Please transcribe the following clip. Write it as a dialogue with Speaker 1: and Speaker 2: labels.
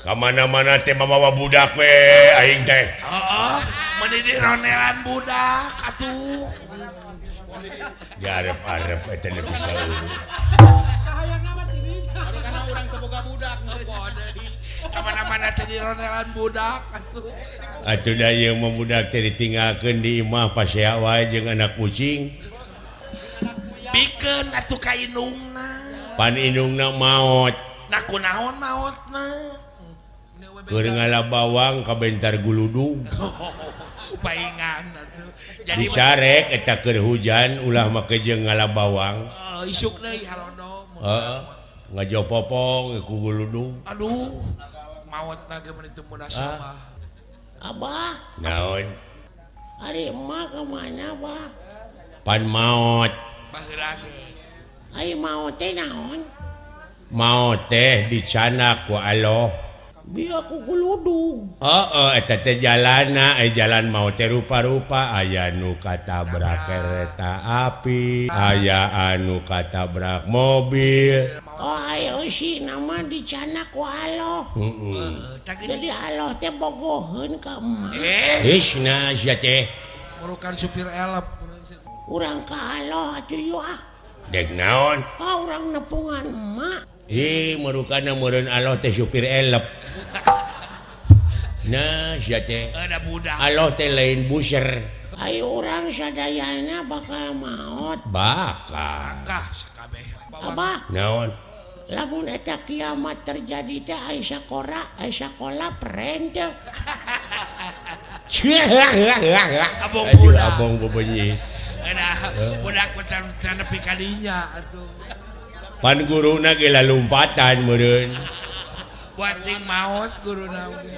Speaker 1: Ka mana-mana teh mamawa budak we aing teh.
Speaker 2: Heeh, meuni dironelan budak atuh.
Speaker 1: Diarep-arep eta nepi ka eueuh.
Speaker 3: Karena urang teu boga budak.
Speaker 2: Ka mana-mana teh dironelan budak atuh.
Speaker 1: Atuh da ieu mah budak teh ditinggalkeun di imah pasea wae jeung anak kucing.
Speaker 2: Pikeun atuh ka indungna.
Speaker 1: Pan indungna maot.
Speaker 2: Nah kunaon maotna?
Speaker 1: Keur ngala bawang kabentar guludug.
Speaker 2: Paingan atuh. Jadi
Speaker 1: dicarek eta keur hujan ulah make jeung ngala bawang.
Speaker 2: Isuk deui halodo.
Speaker 1: Heeh. Ngajopopong ku guludug.
Speaker 2: Aduh. Maotna ge meuni teu munasabah.
Speaker 4: Abah,
Speaker 1: Naon?
Speaker 4: ari emak ka mana, Bah?
Speaker 1: Pan maot.
Speaker 2: Baheula ge.
Speaker 4: Ari maot teh naon?
Speaker 1: Maot teh dicanak ku Allah.
Speaker 4: Biar ku guludug.
Speaker 1: Heeh, eta teh jalana, jalan maot teh rupa-rupa, aya nu katabrak kereta api, aya anu katabrak mobil.
Speaker 4: Oh, ayo sih nama dicanak ku Allah.
Speaker 1: Heeh.
Speaker 4: Jadi Allah teh bogoheun ka emak.
Speaker 1: Isna sia teh.
Speaker 2: Merukan supir elep.
Speaker 4: Urang ka Allah atuh yeuh ah.
Speaker 1: Dek naon?
Speaker 4: Ah, urang nepungan emak.
Speaker 1: Ih, merukana meureun Allah teh supir elep. Nah, sia teh.
Speaker 2: Ada budak.
Speaker 1: Allah teh lain buser.
Speaker 4: Ayo urang sadayana bakal maot.
Speaker 1: Bakal.
Speaker 2: Kah sakabeh.
Speaker 4: Abah,
Speaker 1: Naon?
Speaker 4: lamun eta kiamat terjadi teh aya sakora, aya sakola peren teh.
Speaker 2: Abong
Speaker 1: Aduh,
Speaker 2: budak.
Speaker 1: abong bebenyi.
Speaker 2: Ada budak can can nepi ka dinya atuh.
Speaker 1: Pan guruna ge lalumpatan meureun.
Speaker 2: Buat ting maot guruna oge.